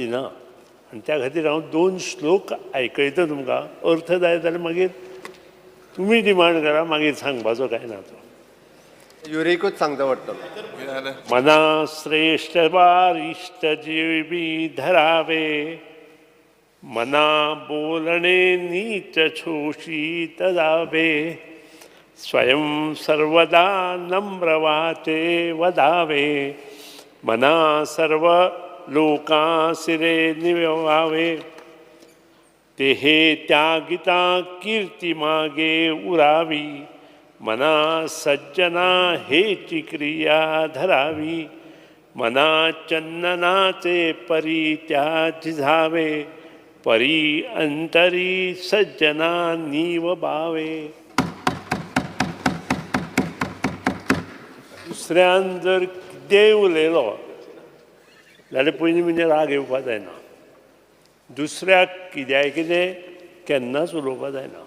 बी ना. आनी त्या खातीर हांव 2 श्लोक आयकयता तुमकां, अर्थ जाय जाल्यार मागीर तुमी डिमांड करा, मागीर सांगपाचो कांय ना तो. युरेकूच सांगता पडटलो. मना श्रेष्ठ वारिष्ठ जीवी धरावे, मना बोलणे नीच शोषित जावे, स्वयं सर्वदा नम्र वाचे वदावे, मना सर्व लोकांसिरे निवावे, तेहे त्यागिता कीर्ती मागे उरावी, मना सज्जना हेची क्रिया धरावी, मना चंदनाचे परी त्या झिजावे, परी अंतरी सज्जना नीव बावे. दुसऱ्यान जर कितेंय उलयलो जाल्यार पयलीं म्हणजे राग येवपा जायना, दुसऱ्याक कित्याय कितें केन्नाच उलोवपा जायना.